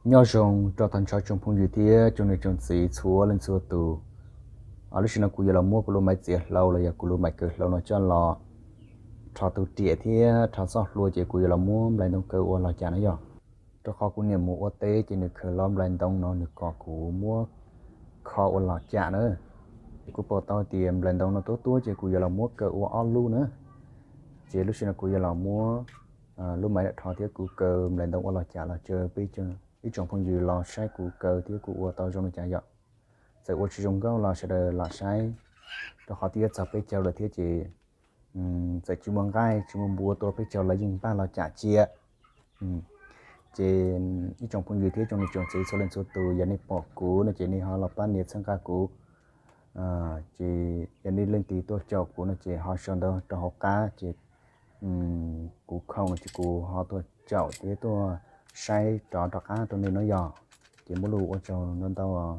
Nyob zoo rau tag nrho tsoom phooj ywg thiab tsoom niam tsoom txiv txhua leej txhua tus. Lub sij hawm no kuv yuav los muab kuv lub maiv txiav hlau los yog kuv lub maiv kaw hlau no coj los rho tus riam thiab rho txoj hlua ces kuv yuav los muab nplais ntoo kaw ua los cam na yog. Rau qhov kuv niam mus ua teb ces nws khaws lub nplais ntoo no nws kom kuv muab kho ua los cam na. Ces kuv pom tau tias nplais ntoo no tuab tuab ces kuv yuav los muab kaw ua ob lub na. Ces lub sij hawm no kuv yuav los muab lub maiv rho thiab kuv kaw nplais ntoo ua los cam los caw peb ib tsoom phooj ywg los saib kuv kaw thiab kuv ua tau zoo li cas yom. Txawm ua tsis zoo nkauj los sawv daws los saib, rau qhov twb yuav txog peb caug lawm thiab ces txawm tsis muaj nqaij tsis muaj npua tua peb caug los yeej npaj los cam cia. Ces ib tsoom phooj ywg thiab tsoom niam tsoom txiv txhua leej txhua tus, yog nej pom kuv no ces nej ho los pab nias txhawb nqa kuv. Ces yog nej leej twg tuaj caum kuv no ces ho sau ntawv rau hauv qab ces kuv khoom ces kuv ho tuaj caum thiab tuaj saib rov rov qab rau nej no yog. Ces muaj lus ua tsaug ntau ntau os.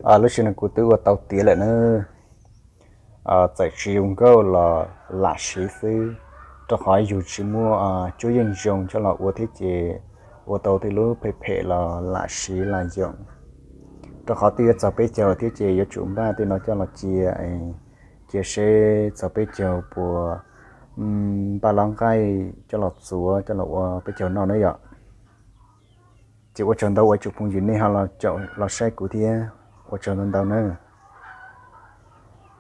Lub sij hawm no kuv twb ua tau tiav lawm na. Txawm tsis zoo nkauj los lam siv xwb, rau qhov yus tsis muaj cuab yeej zoo coj los ua thiab ces ua tau tej lub phem phem los lam siv lam yoom. Rau qhov twb yuav txog peb caug lawm thiab ces yuav tsum npaj tej no coj los cia, cia seb txog peb caug puas npaj lub nqaij coj los txuav coj los ua peb caug noj na yom. Ces ua tsaug ntau uas ib tsoom phooj ywg nej ho los caum los saib kuv thiab, ua tsaug ntau ntau na.